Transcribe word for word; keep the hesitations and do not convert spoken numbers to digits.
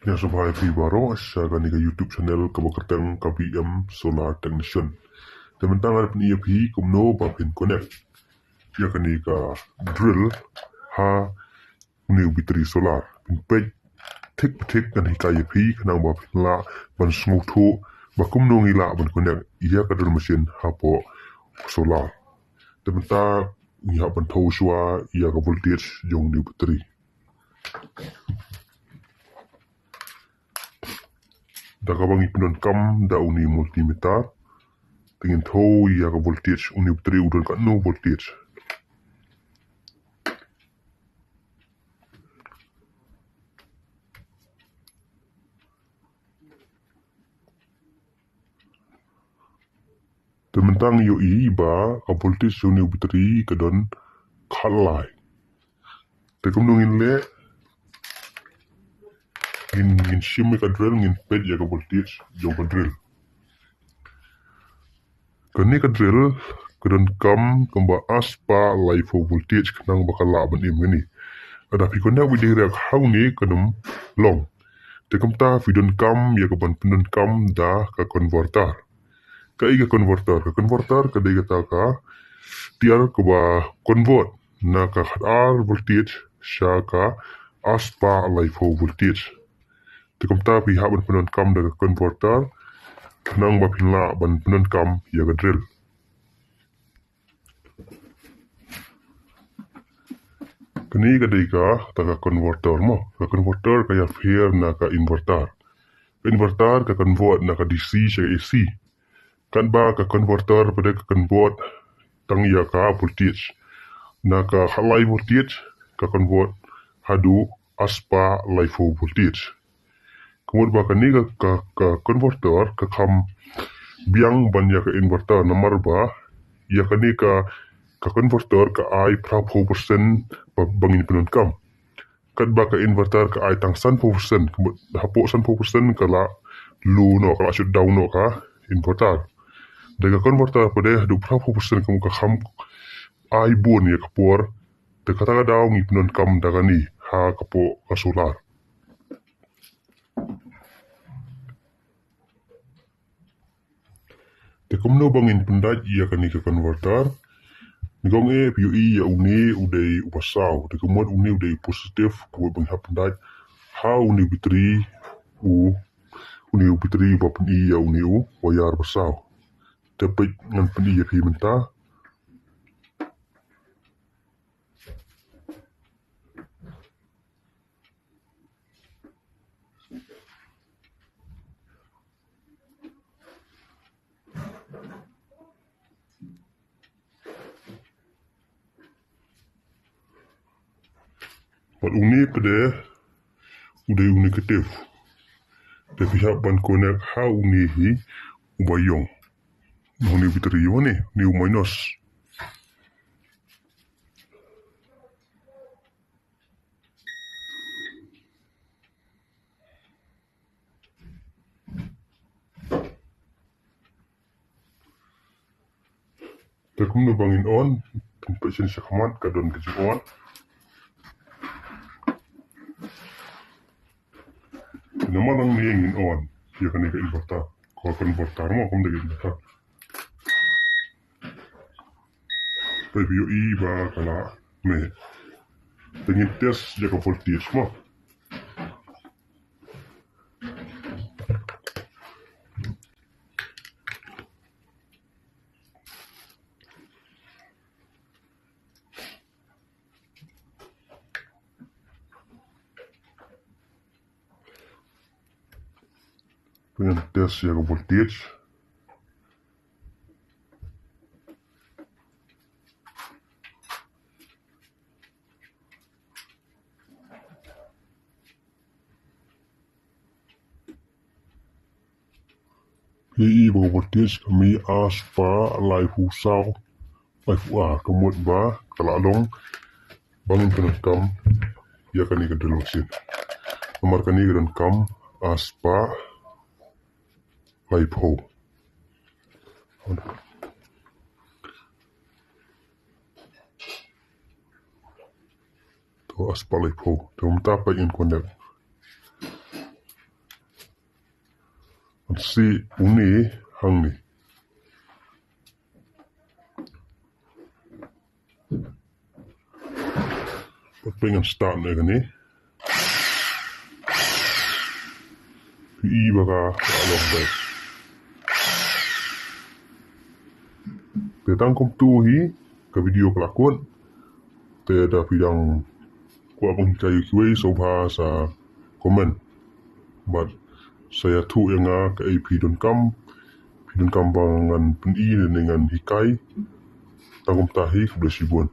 Ïa sngewbha ïa phi baroh sha kane ka YouTube channel kaba kyrteng ka B M Solar Technician. Te mynta ngan pyni ïa phi kumno ba phin connect ïa kane ka drill ha une u battery solar. Phin peit thik thik ngan hikai ïa phi khnang ba phin lah ban sngewthuh ba kumno ngi lah ban connect ïa ka drill machine hapoh solar. Te mynta ngi hap ban thew shuwa ïa ka voltage jong une u battery. Da kaba ngi pyndonkam da une u multimeter. Te ngin thew ïa ka voltage, une u battery u don katno voltage. Te mynta ngi ïohi ba ka voltage jong une u battery ka don khatlai. Te kumno ngin leh, ngin, ngin shim ïa ka drill, ngin peit ïa ka voltage jong ka drill. Kane ka drill ka donkam kumba ar spah laiphew voltage khnang ba ka lah ban im kane. Lada phi connect beit direct hangne kan ym long. Te kumta phi donkam ïa kaban pyndonkam da ka converter. Kaei ka converter? Ka converter ka dei kata ka tiar kaba convert na ka khatar voltage sha ka ar spah laiphew voltage. Te kumta phi hap ban pyndonkam da ka converter khnang ba phin lah ban pyndonkam ïa ka drill. Kane ka dei kata ka converter mo. Ka converter ka ïapher na ka inverter. Ka inverter ka convert na ka D C sha ka A C. Katba ka converter pat ka convert tang ïa ka voltage. Na ka khatlai voltage ka convert haduh ar spah laiphew voltage. Ka mut ba kane ka, ka, ka converter ka kham biang ban ïa ka inverter namar ba ïa kane ka, ka converter ka ai phraphew percent ba, ba ngin pyndonkam. Katba ka inverter ka ai tang sanphew percent, ka mut hapoh sanphew percent ka la low noh, ka la shut down noh ka inverter. Te ka converter pat haduh phraphew percent ka mut ka kham ai bun ïa ka por. Te kata ka daw ngi pyndonkam da kane ha kapoh ka solar. Te kumno ba ngin pyndait ïa kane ka converter? Nyngkong eh phi ïohi ïa une u dei uba saw. Te ka mut une u dei positive, ka mut ba ngin hap pyndait ha une u battery, u, une u battery ba pyni ïa une u wire ba saw. Te peit ngan pyni ïa phi mynta. Bad une pat u dei u negative. Te phi hap ban connect ha une hi uba ïong. Une u battery ïong ne, une u minus. Te kumno ba ngin on, pynpeit sha khmat ka don ka jingong. Namar nang ne ngin on ïa kane ka inverter, ka converter mo, kumne ka inverter. Peit phi ïohi ba ka la mih. Te ngin test ïa ka voltage mo. Pynban test ïa ka voltage. Phi i ba ka voltage ka mih ar spah laiphew saw, laiphew ar, ka mut ba ka la long ba ngin pyndonkam ïa kane ka drill machine. Namar kane ka donkam ar spah laiphew. To, ar spah laiphew. To, mynta pat ngin connect. Shi une hangne. Pat pyngan start ne kane. Phi i ba ka long bad. Te tang kumtu hi ka video ka la kut. Te da phi dang kwah ban hikai ïa kiwei sngewbha sa comment. Bad sa ïathuh ïa nga kaei phi donkam. Phi donkam ba ngan pyni ne ngan hikai. Tang kumta hi, khublei shibun.